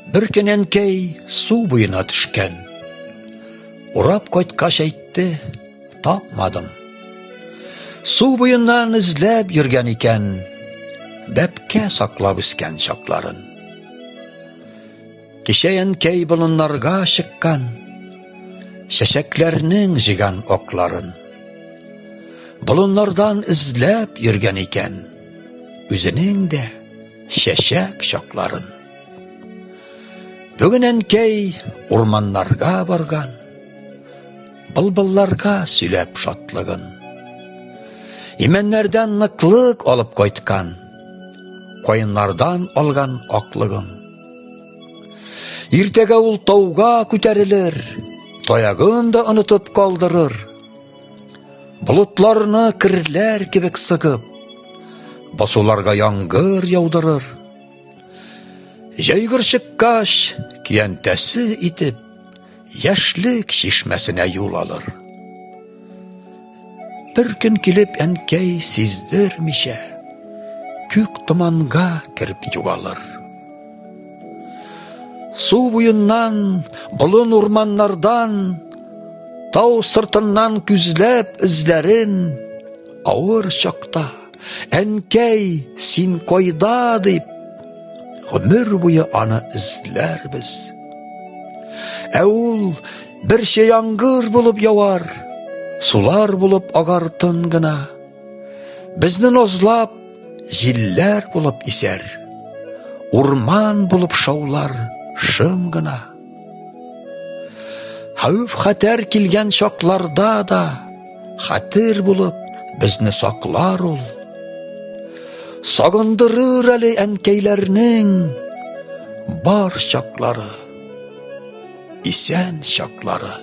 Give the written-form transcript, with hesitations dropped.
Бер көн әнкәй су буена төшкән. Урап кайткач әйтте, тапмадым. Су буеннан эзләп йөргән икән, бәбкә саклап үскән чакларын. Кичә әнкәй болыннарга чыккан, чәчәкләрнең җыйган акларын. Болыннардан эзләп йөргән икән, үзенең дә чәчәк чакларын. Бүген әнкәй урманнарга барган, былбылларга сөйләп шатлыгын. Имәннәрдән ныклык алып кайткан, каеннардан алган аклыгын. Иртәгә ул тауга күтәрелер, таягын да онытып калдырыр. Болытларны керләр кебек сыгып, басуларга яңгыр яудырыр. Җәйгыр чыккач, киянтәсе итеп, яшьлек чишмәсенә юл алыр. Бер көн килеп әнкәй сиздермичә, күк томанга кереп югалыр. Су буеннан, болын урманнардан, тау сыртыннан күзләп эзләрен, авыр чакта, әнкәй, син кайда дип, гомер буе аны эзләрбез. Ә ул берчә яңгыр булып явар, сулар булып агар тын гына. Безне назлап, җилләр булып исәр, урман булып шаулар шым гына. Хәвеф-хәтәр килгән чакларда да хәтер булып безне саклар ул. Сагындырыр әле әнкәйләрнең бар чаклары, исән чаклары.